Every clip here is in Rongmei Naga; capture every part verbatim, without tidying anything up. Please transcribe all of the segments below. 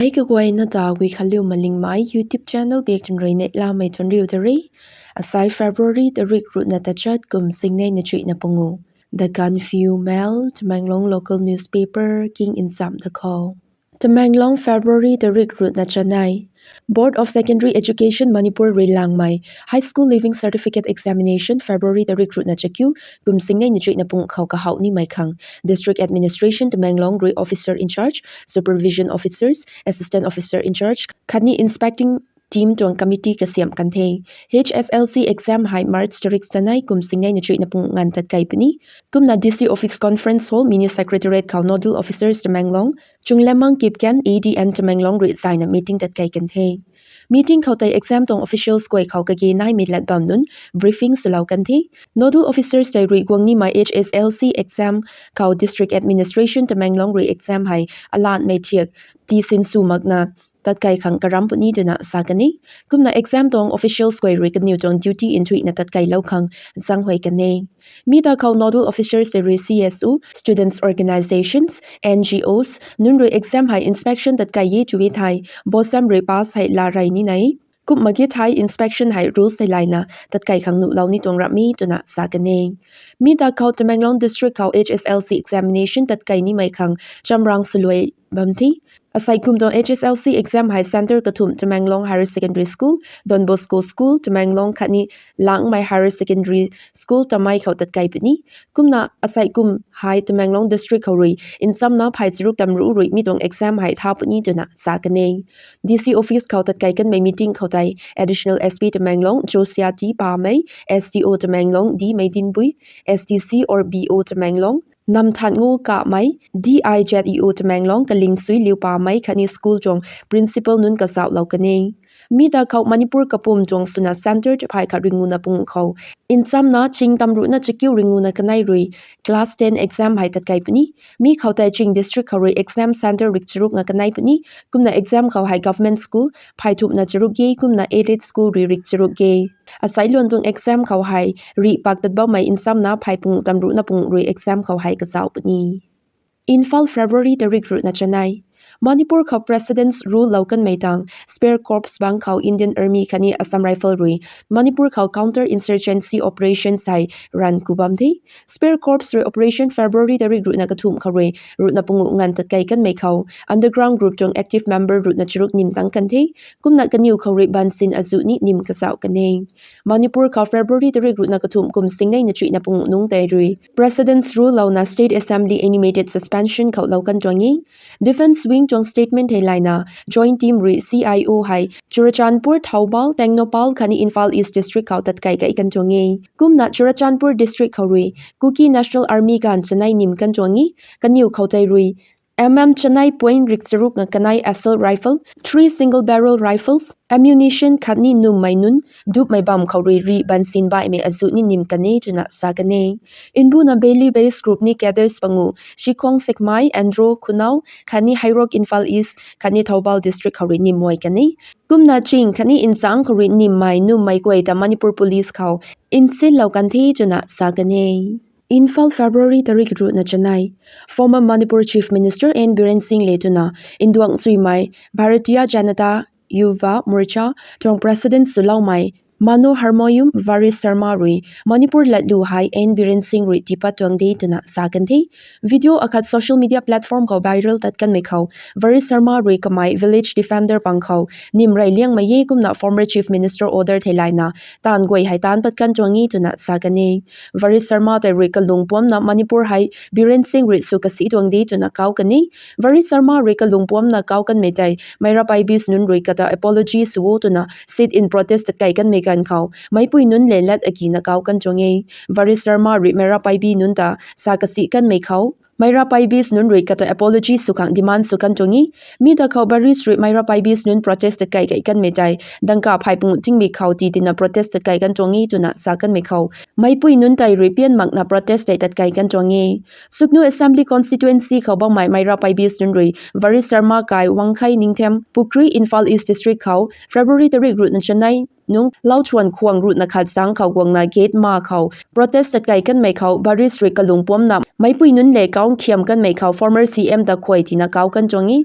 Hei kaguayna ta Guikhanliu Malingmei YouTube channel biak tun rui neihlamei tuang riu ta ri. Asai February tarik ruhna tachat kum singnei na chuihna pangu. The Gaanphiu Mail, Tamenglong local newspaper king nchamh da khou. Tamenglong, February tarik ruhna chanei. Board of Secondary Education Manipur rui langmei High School Leaving Certificate Examination February tarik ruhna chakiu kum singnei na chuihna pangu khou kahouh nimei khang District Administration Tamenglong rui Officer in Charge, Supervision Officers, Assistant Officer in Charge khatni Inspecting Team tuang committee kasiamh kan the. H S L C exam hei March tarik chanei kum singnei na chuihna pangu nganv tatkei puni. Kumna D C Office Conference Hall, Mini Secretariat khou Nodal Officers Tamenglong, Chunglemmang Kipgen, A D M Tamenglong rui zayna meeting tatkei kan the. Meeting khou tei exam tuang officials guay khou kage naimei lat bam nunc briefing swlou kan the. Nodal Officers tei rui guang nimei H S L C exam khou District Administration Tamenglong rui exam hei alatmei thiak tisin sw makna tatkei khang karam puni twna sa kan e. Kumna exam tuang officials guay rui kaniw tuang duty nthuihna tatkeilou khang zaenghuay kan e. Mi ta khou Nodal Officers tei rui C S O, Students Organizations, N G Os nunc rui exam hei inspection tatkei e tw e thei, bosam rui pass hei laa rey ni nai. Kumna ge thei inspection hei rules hei layna tatkei khang nuhlou ni tuang ramh e twna sa kan e. Mi ta khou Tamenglong District khou H S L C examination tatkei nimei khang chamrang swluai bam the. Asei kum tuang H S L C exam hei centre kathumh Tamenglong Higher Secondary School, Don Bosco School, Tamenglong khatni Langmei Higher Secondary School Tamei khou tatkei puni. Kumna asei kum hei Tamenglong District khou rui nchamna phey charuk tamruh rui mi tuang exam hei tha puni twna sa kan e. D C Office khou tatkei kanmei meeting khou tei Additional S P Tamenglong Josia T Pamei, S D O Tamenglong D Meidinbui, S D C or B O Tamenglong Namthanngou Kamei, D I Z E O Tamenglong Kalingsui Liu Pamei khatni school tuang principal nunc kazauhlou kan e. Mi ta khou Manipur kapwm tuang swna centre phey khat ringuna pangu khou nchamna ching tamruhna chakiu ringuna kanei rui class ten exam hei tatkei puni. Mi khou tei ching district khou rui exam centre rik charuk nga kanei puni. Kumna exam khou hei government school phey thumhna charuk ge, kumna aided school rui rik charuk ge. Asei luan tuang exam khou hei rih pak tat bammei nchamna phey pangu tamruhna pangu rui exam khou hei kazauh puni. Imphal, February tarik ruhna chanei. Manipur khou President's Rule lou kanmei tang Spear Corps bang khou Indian Army khatni Assam Rifle rui Manipur khou counter insurgency operations hei ranv ku bam the. Spear Corps rui operation February tarik ruhna kathumh khou rui ruhna pangu nganv tatkei kanmei khou underground group tuang active member ruhna charuk nim tang kan the. Kumna kaniw khou rui bansin azuh ni nim kazauh kan e. Manipur khou February tarik ruhna kathumh kum singnei na chuihna pangu nungc tei rui President's Rule louna State Assembly animated suspension khou lou kan tuang e. Defence Wing tuang statement hei layna, Joint Team rui C I O hei Churachandpur, Thoubal, Tengnoupal khatni Imphal East District khou tatkei kai kan tuang e. Kumna Churachandpur District khou rui Kuki National Army ganv chanei nim kan tuang e. Kaniw khou tei rui M M chanei point rik charuk nga kanei assault rifle, three single barrel rifles, ammunition khatni nummei nunc dupmei bam khou rui rih bansin baihmei azuh ni nim kan e twna sa kan e. Mbuna Valley Based Group ni cadres pangu Shikhong Sekmai, Andro Khunau khatni Hairok, Imphal East khatni Thoubal District khou rui nim muai kan e. Kumna ching khatni nchangc khou rui nimmei nummei guay ta Manipur Police khou nsinlou kan the twna sa kan e. Imphal, February tarik ruhna chanei. Former Manipur Chief Minister N Biren Singh le twna nduang chuimei Bharatiya Janata Yuva Morcha tuang President swloumei Mano Harmoyum Varis Sharma rui Manipur latlu hei N Biren Singh rui tiipat tuang de twna sa kan the. Video akhat social media platform khou viral tat kanmei khou Varis Sharma rui kamei Village Defender pang khou nim rey liangmei e kumna former Chief Minister order theilayna taanv guay hei taanc pat kan tuang e twna sa kan e. Varis Sharma tei rui kalung puamcna Manipur hei Biren Singh rui sw kasi tuang de twna kau kan e. Varis Sharma rui kalung puamcna kau kanmei tei Meira Paibis nunc rui kata apology sw o twna sit-in protest tatkei kanmei ganv khou meicpui nunc le lat akina kau kan tuang e. Varis Sharma rui Meira Paibi nunc ta sa kasi kanmei khou Meira Paibis nunc rui kata apology sw khang demand sw kan tuang e. Mi ta khou Varis rui Meira Paibis nunc protest tatkei kai kanmei tei dangka phey pangu tingmik khou tii tina protest tatkei kan tuang e twna sa kanmei khou meicpui nunc tei rui pian makna protest tei tatkei kan tuang e. Sugnu Assembly Constituency khou bammei Meira Paibis nunc rui Varis Sharma kai Wangkhei Ningthem Pukri, Imphal East District khou February tarik ruhna chanei nung Lauchuan khuang ruhna khat sang khou guangna gate ma khou protest tatkei kanmei khou Varis rui kalung puamcna meicpui nunc le kau nkhiam kanmei khou former C M ta khuay tina kau kan tuang e.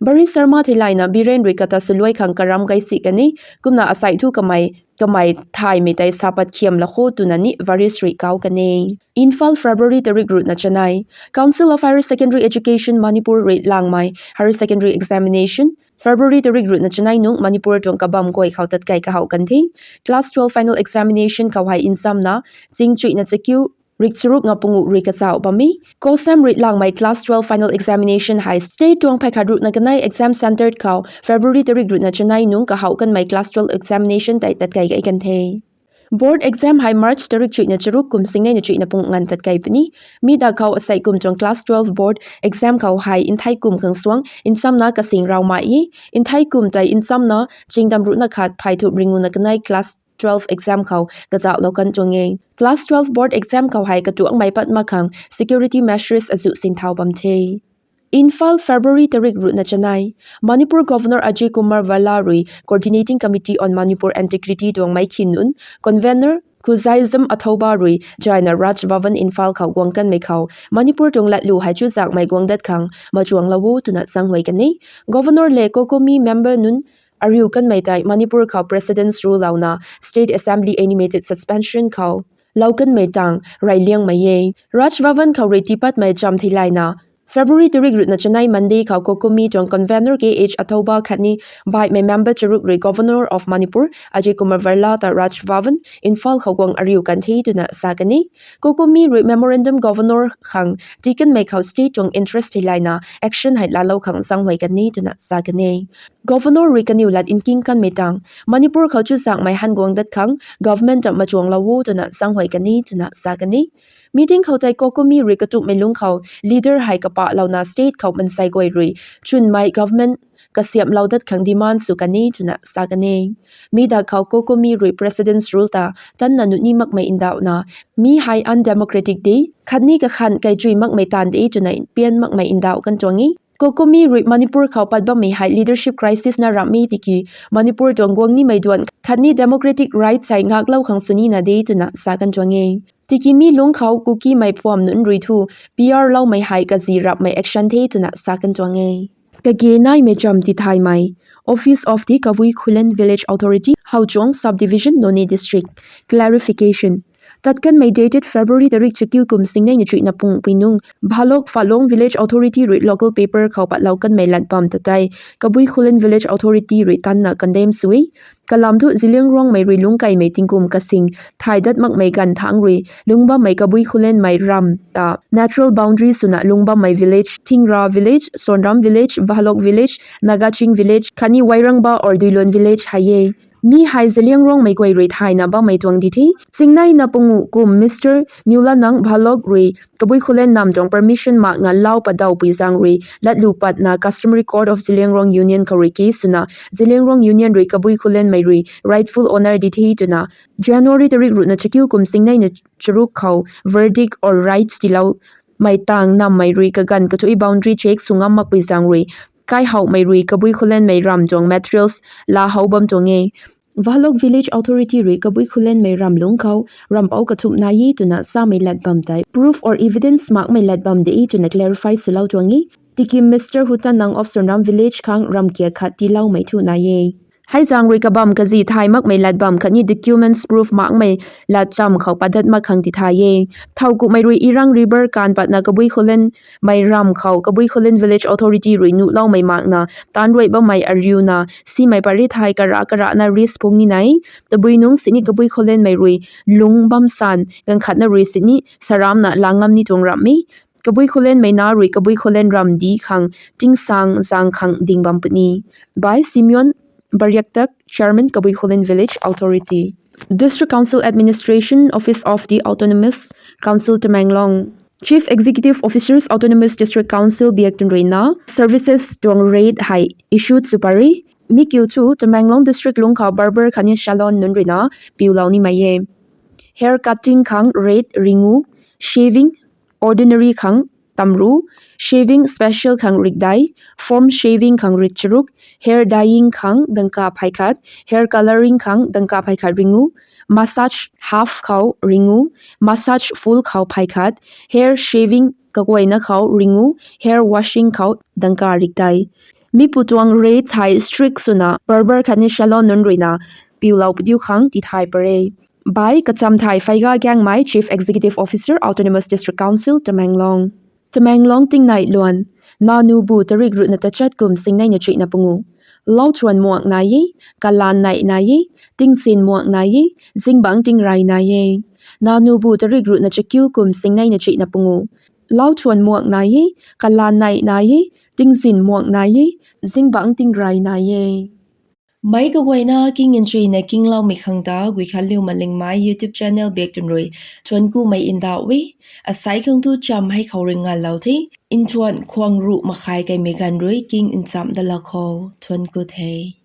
Barish Sharma theilayna Biren rui kata swluai khang karam gaisi kan e, kumna asei thu kamei kamei thaymei tei sapat khiam la kho twna ni Barish rui kau kan e. Imphal, February tarik ruhna chanei. Council of Higher Secondary Education Manipur rui langmei higher secondary examination February tarik ruhna chanei nung Manipur tuang kabam guay khou tatkai kahouh kan the. Class twelve final examination khou hei nchamna ching chuihna chakiu rik charuk nga pungu rui kazauh bam e. COHSEM rui langmei class twelve final examination hei state tuang pheikhat ruhna kanei exam centre khou February tarik ruhna chanei nung kahouh kanmei class twelve examination tei tatkai kai kan the. Board exam hei March tarik chuihna charuk kum singneina chuihna pungu nganv tatkai puni. Mi da khou asei kum tuang class twelve board exam khou hei nthei kum khang suang nchamna kasing raumei e. Nthei kum tei nchamna chingdam ruhna khat phey thumh ringuna kanei class twelve exam khou kazauhlou kan tuang e. Class twelve board exam khou hei katuangmei pat mak khang security measures azuh sinthau bam the. Imphal, February tarik ruhna chanei. Manipur Governor Ajay Kumar Bhalla rui Coordinating Committee on Manipur Integrity tuang mei khin nunc, Convenor Khuzaijam Athouba rui jaina Raj Bhavan Imphal khou guang kanmei khou Manipur tuang latlu hei chuzaenghmei guang dat khang machuanglou o twna zaenghuay kan e. Governor le COCOMI member nunc ariu kanmei tei Manipur khou President's Rule louna State Assembly animated suspension khou lou kanmei tang rey liangmei e. Raj Bhavan khou rui tiipatmei cham theilayna February tarik ruhna chanei Monday khou COCOMI tuang Convenor K H Athouba khatni baihmei member charuk rui Governor of Manipur Ajay Kumar Bhalla ta Raj Bhavan, Imphal khou guang ariu kan the twna sa kan e. COCOMI rui memorandum Governor khang tii kanmei khou state tuang interest theilayna action hei laalou khang zaenghuay kan e twna sa kan e. Governor rui kaniw lat nking kanmei tang Manipur khou chuzaenghmei han guang dat khang government ta machuanglou o twna zaenghuay kan e twna sa kan e. Meeting khou tei COCOMI rui katumhmei lungc khou leader hei kapahlouna state khou mansei guay rui chwnmei government kasiamhlou dat khang demand sw kan e twna sa kan e. Mi da khou COCOMI rui President's Rule ta tanna nuni makmei ndauhna, mi hei undemocratic de, khatni kakhan kaichui makmei taanv de twna pian makmei ndauh kan tuang e. COCOMI rui Manipur khou pat bammei hei leadership crisis na ramh e tiki Manipur tuang guang nimei duan khatni democratic rights hei ngaklou khang sw nina de twna sa kan tuang e. Tiki mi lungc khou Kukimei phuam nunc rui thu P R loumei hei kazi rapmei action the twna sa kan tuang e. Kage naimei cham tithaymei. Office of the Kabui Khullen Village Authority, Hauchuang Subdivision, Noney District. Clarification. Tat kanmei dated February tarik chakiu kum singneina chuihna pungu pui nung Bhalok Phalong Village Authority rui local paper khou patlou kanmei lat bam ta tei Kabui Khullen Village Authority rui tanna condemn sw e. Kalam thu Zeliangrongmei rui lungckaimei tingkum kasing thay dat makmei ganv thangc rui lungc bammei Kabui Khullenmei ramv ta natural boundary swna lungc bammei village, Thingra Village, Sonram Village, Bhalok Village, Nagaching Village khatni Wairangba or Duilon Village hei e. Mi hei Zeliangrongmei guay rui thayna bammei tuang di the. Singneina pungu kum Mister Myulanang Bhalok rui Kabui Khullen nam tuang permission makna lau patdau pui zaeng rui latlu patna Customary Court of Zeliangrong Union khou rui case swna Zeliangrong Union rui Kabui Khullenmei rui rightful owner di the twna January tarik ruhna chakiu kum singneina charuk khou verdict or rights tiiloumei tang nammei rui kaganv kathuic boundary check sw ngam makpui zaeng rui kaihoumei rui Kabui Khullenmei ramv tuang materials laa how bam tuang e. Bhalok Village Authority rui Kabui Khullenmei ramv lungc khou ramvpouc kathumh nai e twna samei lat bam tei proof or evidence makmei lat bam de twna clarify swlou tuang e. Tiki Mister Hutanang of Sonram Village khang ramv kiak khat tiiloumei thu nai e. Hei zaeng rui kabam kazi thay makmei lat bam khatni documents proof makmei lat cham khou padat mak khang tithay e. Thowkumhmei rui Irang River kaanv patna Kabui Khullenmei ramv khou Kabui Khullen Village Authority rui nuhloumei makna taanc ruai bammei ariuna simei pary thei kara karana risk phung nina e. Tabui nungc sini Kabui Khullenmei rui lungc bam san ganv khatna rui sini saramna lang ngam ni tuang ramh e. Kabui Khullenmei na rui Kabui Khullen ramv di khang tingsaeng zaeng khang ding bam puni. By Simeon Bariaktak, Chairman, Kabui Khullen Village Authority. District Council Administration, Office of the Autonomous Council, Tamenglong. Chief Executive Officers, Autonomous District Council, biak tun ruina services tuang rate hei issued sw pary. Mi kiu thu Tamenglong District lungc khou barber khatni salon nunc ruina piulou nimei e. Hair cutting khang rate ringu, shaving ordinary khang tamru, shaving special khang rikdai, foam shaving khang rikcharuk, hair dyeing khang dangka phay khat, hair colouring khang dangka phay khat ringu, massage half khou ringu, massage full khou phay khat, hair shaving kaguayna khou ringu, hair washing khou dangka rikdai. Mi pu tuang rates hei strict swna barber khatni salon nunc ruina piulou padiu khang tithay pare. Bai Kachamthai Pheiga Gaengmei, Chief Executive Officer, Autonomous District Council, Tamenglong. Tamenglong tingnei luan. Nanu bu tarik ruhna tachat kum singnei na chihna pungu. Lauthuan muak nai e, kalan nei nai e, tingzin muak nai e, zingbangc tingrey nai e. Nanu bu tarik ruhna chakiu kum singnei na chihna pungu. Lauthuan muak nai e, kalan nei nai e, tingzin muak nai e, zingbangc tingrey nai e. Meic kaguayna king nchuyna kingloumei khang ta Guikhanliu Malingmei YouTube channel bak twn rui thuanckumei ndauh e. Asei khang tu cham hei khou rui ngalou the. Nthuan khwang ruh makhai kaimei ganv rui king nchamh dalou khou thuancku the.